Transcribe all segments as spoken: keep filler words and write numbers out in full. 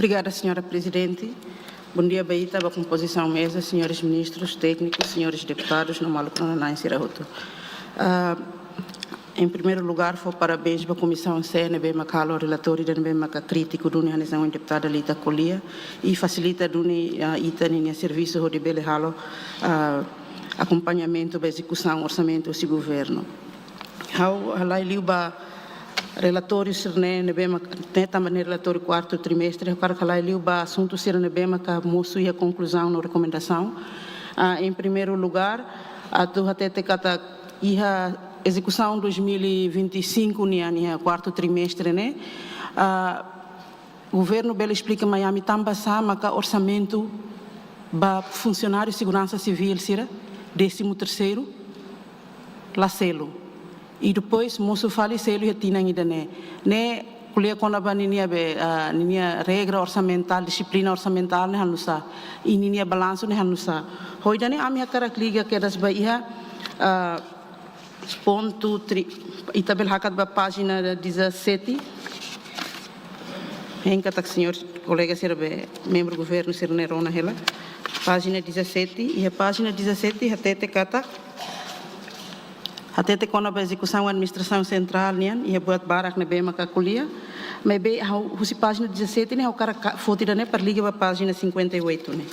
Obrigada, Senhora Presidente. Bom dia ba ita, ba kompozisaun meza, senhores ministros, téknikus, senhores deputadus, no maluk rona-na'in sira hotu. Ah, em primeiro lugar, fó parabéns ba Komisaun C ne'ebé maka halo relatóriu ida ne'ebé maka krítiku duni, hanesan ohin deputada Lita ko'alia, i fasilita duni, ah, ita-nia servisu hodi bele halo, ah, akompañamentu ba ezekusaun orsamentu husi governu. Ha'u halai liu ba relatóriu sira-ne'e ne'ebé mak-, ne'e tanba ne'e relatóriu kuartu trimestre, ha'u hakarak halai liu ba asuntu sira ne'ebé maka mosu iha konkluzaun no rekomendasaun. Ah, em primeiro lugar, atu hatete katak iha ezekusaun dois mil e vinte e cinco nian, iha kuartu trimestre ne'e, ah, governu bele esplika mai ami tanbasá maka orsamentu ba funsionáriu seguransa sivíl sira, décimo terceiro, la selu. I depois mosu fali selu iha tinan ida-ne'e. Ne'e ko'alia kona-ba ninia be, ah, ninia regra orsamentál, dixiplina orsamentál ne'e hanusá. I ninia balansu ne'e hanusá. Ho ida-ne'e ami hakarak liga kedas ba iha, ah, pontu tri-, ita bele hakat ba pájina dezassete. Hein katak señór kolega sira be membru governu sira-ne'e rona hela. Pájina dezassete, iha pájina dezassete hatete katak, hatete kona-ba ezekusaun administrasaun sentrál nian, iha buat barak ne'ebé maka ko'alia. Maibé ha'u husi pájina dezassete ne'e ha'u hakarak ka-, foti ida-ne'e para liga ba pájina cinquenta e oito ne'e.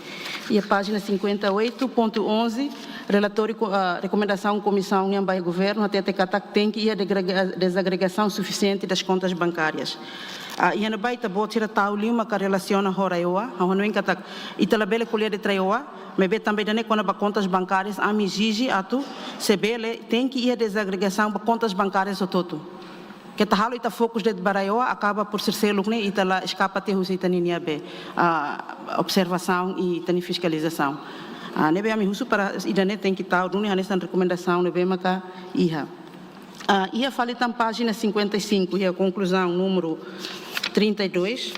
Iha pájina cinquenta e oito ponto onze, relatóriu ko-, ah, rekomendasaun komisaun nian ba governu, hatete katak tenke iha degrega-, dezagregasaun sufisiente das contas bancárias. Ah, iha ne'ebá ita-boot sira tau liu maka relasiona ho RAEOA, ha'u hanoin katak ita labele ko'alia de'it RAEOA, maibé tanba ida-ne'e kona-ba contas bancárias, ami ezije atu, se bele, tenke iha dezagregasaun ba contas bancárias hotu-hotu. Keta halo ita fokus de'it ba RAEOA, akaba por ser seluk ne'e, ita la eskapa tiha husi ita-ninia be, ah, observasaun i ita-nia fiskalizasaun. Ah, ne'ebé ami husu para ida-ne'e tenke tau duni hanesan rekomendasaun ne'ebé maka iha. Ah, iha fali tan pájina cinquenta e cinco, iha konkluzaun númeru trinta e dois.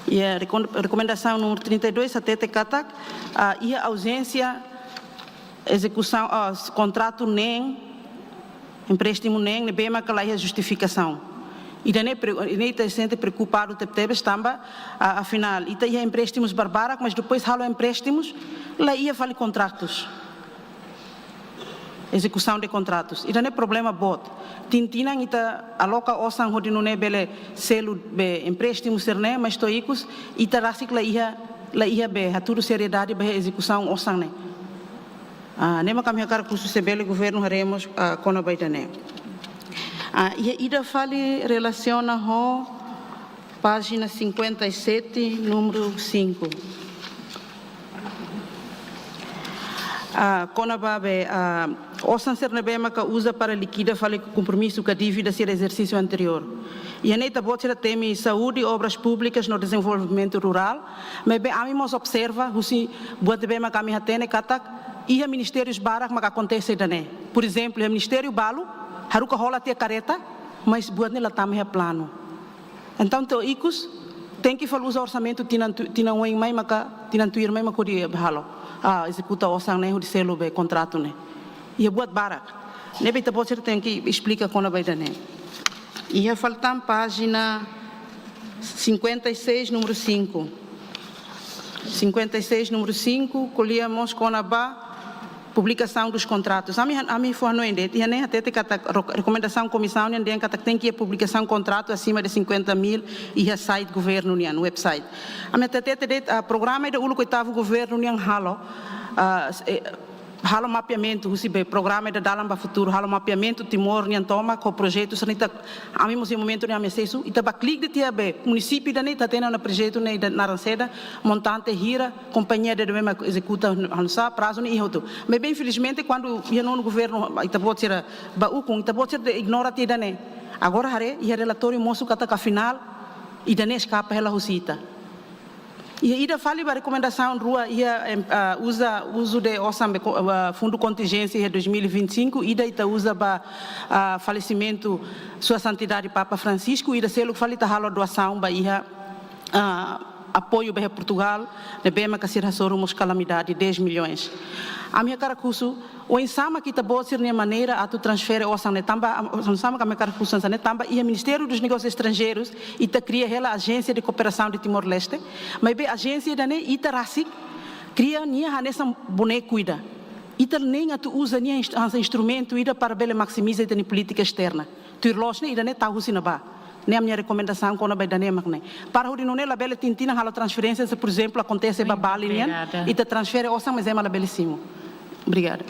Iha rekon-, rekomendasaun númeru trinta e dois, hatete katak, ah, iha auzénsia ezekusaun, ah, s-, kontratu neen, empréstimu neen, ne'ebé maka la iha justifikasaun. Ida-ne'e pre-, ida-ne'e ita sente preokupadu tebetebes tanba, ah, afinál, ita iha empréstimus barbarak, mas depois halo empréstimus, la iha fali kontratus. Ezekusaun de kontratus. Ida-ne'e problema boot. Tinan-tinan ita aloka osan hodi nune'e bele selu be empréstimu sira-ne'e, mas to'o ikus ita rasik la iha, la iha be hatudu seriedade ba ezekusaun osan ne'e. Ah, ne'e mak ami hakarak husu se bele governu haree mós, ah, kona-ba ida-ne'e. Ah, iha ida fali relasiona ho pájina cinquenta e sete, númeru cinco. Ah, kona-ba be, ah, osan sira ne'ebé maka uza para likida fali kompromisu ka dívida sira ezersísiu anteriór. Iha ne'e ita-boot sira temi saúde, obras públikas no dezenvolvimentu rurál, maibé ami mós observa husi buat ne'ebé maka ami hatene katak iha ministérius barak maka akontese ida-ne'e. Por ezemplu, iha ministériu balu, haruka hola tiha kareta, mas buat ne'e la tama iha planu. Entaun, to'o ikus, tenke fali uza orsamentu tinan tu-, tinan oin mai maka, tinan tuir mai maka hodi halo. Ah, ezekuta osan ne'e hodi selu be kontratu ne'e. Iha buat barak. Ne'ebé ita-boot sira tenke esplika kona-ba ida-ne'e. Iha fali tan pájina cinquenta e seis, númeru cinco. Cinquenta e seis, númeru cinco, ko'alia mós kona-ba publikasaun dos kontratus. Ami han-, ami fó hanoin de'it, iha ne'e hatete katak ro-, rekomendasaun komisaun nian dehan katak tenke iha publikasaun kontratu asima de cinquenta mil iha site governu nian, website. Ami hatete de'it, ah, programa ida uluk oitavu governu nian halo, ah, s-, eh, halo mapeamentu, husi be programa ida Dalan ba Futuru, halo mapeamentu Timor nian tomak ho projetu sira-ne'e ita, ami mós iha momentu ne'e ami asesu, ita bá klik de'it iha be munisípiu ida-ne'e, ita hatene ona projetu ne'e ida naran saida, montante hira, kompañia ida ne'ebé maka ezekuta hanusá, prazu ne'e iha hotu. Maibé infelizmente kuandu iha nonu governu ita-boot sira bá ukun, ita-boot sira ignora tiha ida-ne'e. Agora haree, iha relatóriu mosu katak afinál ida-ne'e eskapa hela husi ita. Iha ida fali ba rekomendasaun rua iha, em, ah, uza, uzu de osan be ko-, ah, fundu kontinjénsia iha dois mil e vinte e cinco, ida ita uza ba, ah, falesimentu Sua Santidade Papa Francisco, ida seluk fali ita halo doasaun ba iha, ah, apoiu ba iha Portugal, ne'ebé maka sira hasoru mós kalamidade dez milhões. Ami hakarak husu, oinsá mak ita-boot sira-nia maneira atu transfere osan ne'e tanba, oinsá mak ami hakarak husu hanesan ne'e tanba iha Ministério dos Negócios Estrangeiros, ita kria hela Agência de Cooperação de Timor-Leste, maibé ajénsia ida-ne'e ita rasik kria nia hanesan boneku ida. Ita nein atu uza nia inst-, hanesan instrumentu ida para bele maksimiza ita-nia polítika esterna. Tuir loos ne'e ida-ne'e tau husi ne'ebá. Ne'e ami-nia rekomendasaun kona-ba ida-ne'e mak ne'e. Para hodi nune'e labele tinan-tinan halo transferénsia, se, por ezemplu, akontese ba Bali nian, ita transfere osan, mas ema labele simu. Obrigada.